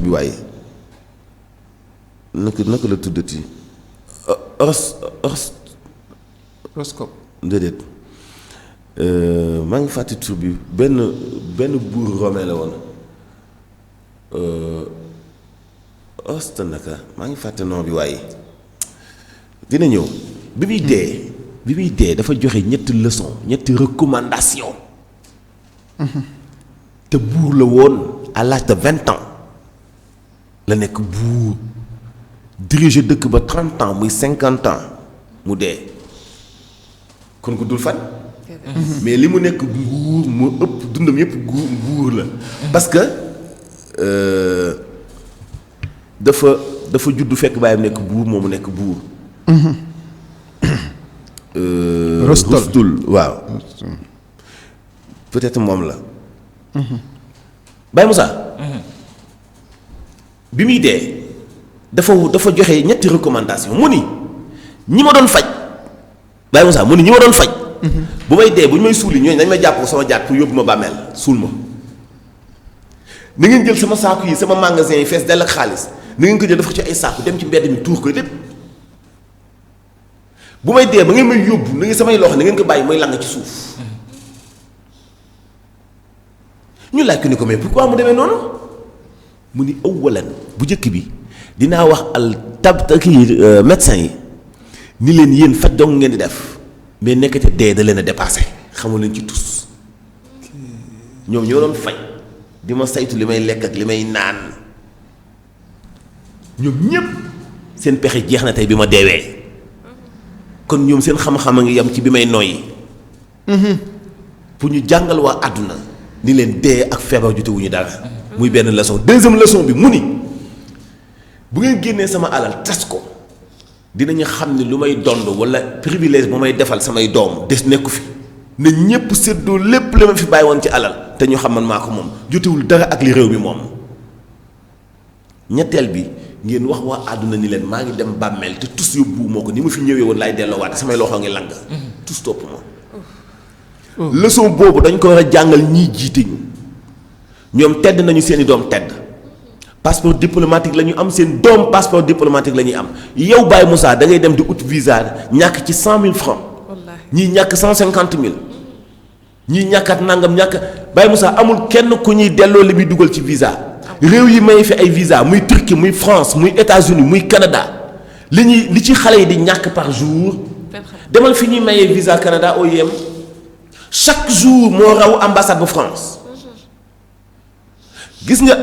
bi waaye naka la tuddati horoscope. déedéet maa ngi fàtte tur bi benn buur romain la woon osta naka maa ngi fàtte nom bi waaye dina ñëw bi muy dee dafa joxe ñetti leçon ñetti recommandation te buur la woon à l'âge de 20 ans la nekk buur diriger dëkk ba 30 ans muy 50 ans mu dee kon ko dul fan mais li mu nekk nguur moo ëpp dundam yëpp nguur la parce que dafa juddu fekk baayam nekk buur moomu nekk buur Rostul waaw peut-être moom la Baye Moussa bi muy dee dafa joxe ñetti recommandation mu ni ñi ma doon faj Baye Moussa mu ni ñi ma doon faj bu may dee bu ñu may suuli ñooñu dañ may jàpp sama jaat pour yóbbu ma bàmmeel suul ma na ngeen jël sama saaku yi sama magasin yi fees dell ak xaalis na ngeen ko jël dafa ci ay saaku dem ci mbedd mi tuur ko lépp bu may dee ba ngeen may yóbbu na ngeen samay loxo na ngeen ko bàyyi mooy lang ci suuf ñu laaj ko ni ko mais pourquoi mu demee noonu mu ni awalan bu njëkk bi dinaa wax médecin yi ni leen yéen faj dong ngeen di def mais nekkate dee da leen a dépassé xamul leen ci tus ñoom ñoo doon faj di ma saytu li may lekk ak li may naan ñoom ñépp seen pexe jeex na tey bi ma deewee kon ñoom seen xam-xam a ngi yam ci bi may noyyi pour ñu jàngal waa àdduna ni leen dee ak feebar jotewuñu dara muy benn leçon deuxième leçon bi mu ni bu ngeen génnee sama alal tas ko dinañu xam ne lu may dond wala privilège bu may defal samay doom des nekku fi na ñépp séddoo lépp la ma fi bàyyi woon ci alal te ñu xam man maa ko moom jotewul dara ak li réew mi moom ñetteel bi ngeen wax waa àdduna ni leen maa ngi dem bàmmeel te tus yóbbu moo ko ni ma fi ñëwee woon laay delloowaat samay loxo ngi lang tus topp ma leçon boobu dañ ko war a jàngal ñiy jiite ñu ñoom tedd nañu seeni doom tedd passeport diplomatique la ñu am seen doom passeport diplomatique la ñuy am yow Baye Moussa da ngay dem di ut visa ñàkk ci 100 000 francs ñii ñàkk 150 000 ñii ñàkkat nangam ñàkk Baye Moussa amul kenn ku ñuy delloo li muy dugal ci visa réew yi may fi ay visa muy Turquie muy France muy États-Unis muy Canada li ci xale yi di ñàkk par jour demal fi ñuy mayee visa Canada OIM chaque jour moo raw ambassade bu France gis nga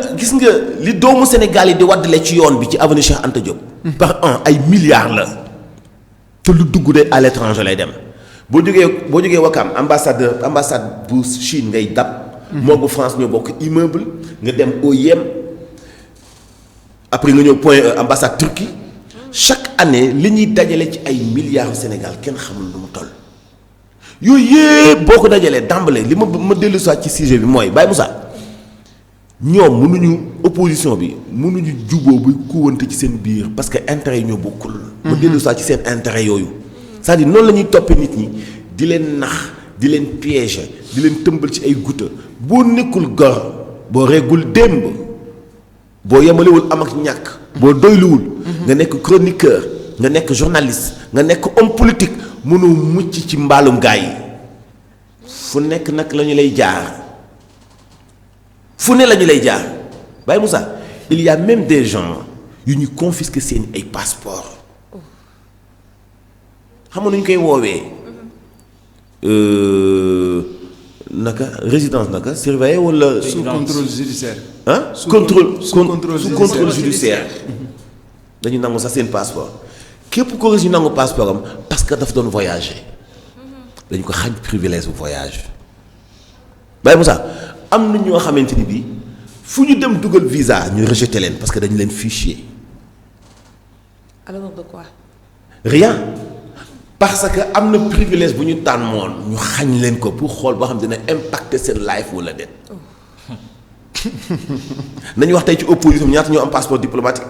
li doomu Sénégal yi di waddale ci yoon bi ci avenue Cheikh Anta Diop par an ay milliards la te lu dugg de à l'étranger lay dem boo jógee Wakam ambassade bu Chine ngay dab moo bu France ñoo bokk immeuble nga dem OIM après nga ñëw point ambassade Turquie chaque année li ñuy dajale ci ay milliards Sénégal kenn xamul lu mu toll yooyu yëpp boo ko dajalee dàmbale li ma dellu soit ci sujet bi mooy Baye Moussa ñoom mënuñu opposition bi mënuñu juboo buy kuwante ci seen biir parce que intérêt yi ñoo bokkul. ma dellu soit ci seen intérêt yooyu c'est-à-dire noonu la ñuy toppee nit ñi di leen nax di leen piéger di leen tëmbal ci ay guta boo nekkul gor boo reggul démb boo yemalewul am ak ñàkk boo doyluwul nga nekk chroniqueur nga nekk journaliste nga nekk homme politique mënoo mucc ci mbaalum gaa yi fu nekk nag la ñu lay jaar fu ne la ñu lay jaar Baye Moussa il y a même des gens yu ñu confisquer seen ay passeport xam nga nu ñu koy woowee naka résidence naka surveillée wala. sous contrôle judiciaire. ah sous contrôle judiciaire dañu nangu sax seen passeport képp ko gis ñu nangu passeport am parce que daf doon voyager dañu ko xañ privilège bu voyage Baye Moussa am na ñoo xamante ni bii fu ñu dem dugal visa ñu rejeté leen parce que dañu leen fichier. alors de quoi. rien parce que am na privilège bu ñu tànn moon ñu xañ leen ko pour xool boo xam dina impacter seen life wala déet. nañu wax tey ci opposition bi ñaata ñoo am passeport diplomatique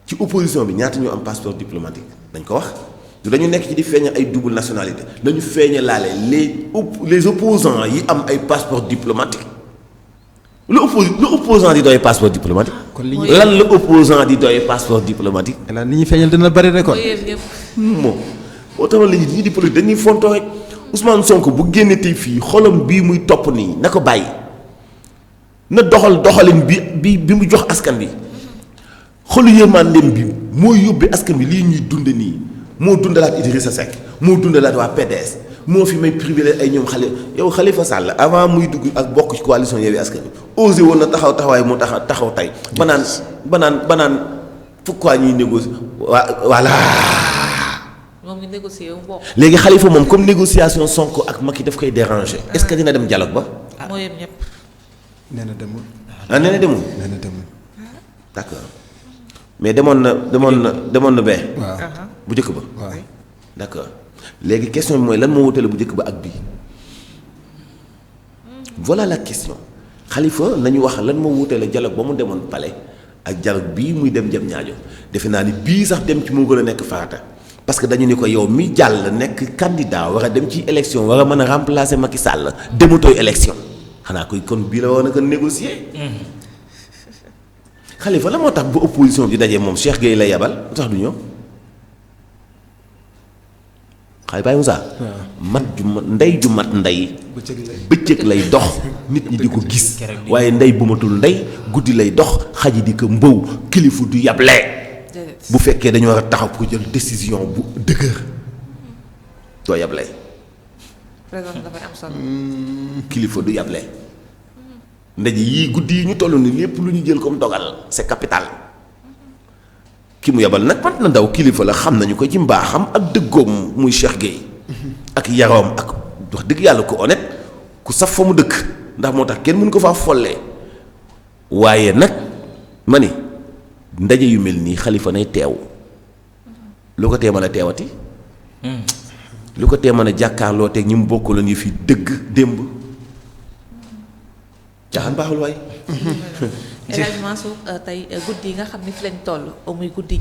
ci opposition bi ñaata ñoo am passeport diplomatique dañ ko wax du dañu nekk ci di feeñal ay double nationalité dañu feeñalaale les opposants yi am ay passeport diplomatique lu opposant di doy passeport diplomatique. kon li ñu lan la opposant di doy passeport diplomatique. lan li ñuy feeñal dina bari rek kon. moom boo taxoon la ñi di politique dañuy fontoo rek Ousmane Sonko bu génne tey fii xolam bii muy topp nii na ko bàyyi na doxalin bi mu jox askan bi xolu yërmandeem bi moo yóbbee askan bi lii ñuy dund nii moo dundalaat Idrissa Seck moo dundalaat waa PDS moo fi may privilège ay ñoom Khalifa Sall avant muy dugg ak bokk ci coalition Yewwi Askan Wi osé woon na taxawaay moo taxaw tey banaan pourquoi ñuy négocier voilà. moom ñu négocier wu bokk. léegi Khalifa moom comme négociation Sonko ak Macky daf koy déranger. est-ce que dina dem dialogue ba. moo yem ñëpp. nee na demul. nee na demul. d'accord mais demoon na bee. waaw bu njëkk ba. waaw d'accord léegi question bi mooy lan moo wutale bu njëkk ba ak bii voilà la question Khalifa nañu wax lan moo wutale dialogue ba mu demoon palais ak dialogue bii muy dem jëm ñaajo defe naa ni bii sax dem ci moo gën a nekk farata parce que dañu ni ko yow mi jàll nekk candidat war a dem ci élection war a mën a remplacer Macky Sall demutooy élection xanaa koy kon bii la war a gën négocier. Khalifa la moo tax bu opposition bi dajee moom Cheikh Gueye lay yabal lu tax du ñëw. xale Baye Moussa. ndey ju mat ndey. bëccëg lay dox nit ñi di ko gis. waaye ndey bu matul ndey guddi lay dox xaji di ko mbow kilifu du yable. bu fekkee dañu war a taxaw pour jël décision bu dëgër doo yable. dafay am solo. kilifa du yable. ndaje yii guddi yi ñu toll ni lépp lu ñu jël comme dogal c'est capital. ki mu yabal nag mat na ndaw kilifa la xam nañu ko ci mbaaxam ak dëggoom muy Cheikh Gueye ak yaroom ak wax dëgg yàlla ko honnête ku saf fa mu dëkk ndax moo tax kenn mënu ko faa follee waaye nag ma ni ndaje yu mel nii Khalifa nay teew lu ko tee mën a teewati lu ko tee mën a jàkkaarloo teeg ñi mu bokkaloon yi fi dëgg démb caaxaan baaxul waay El Hadj Mansour tey guddi yi nga xam ni fi lañ toll muy guddi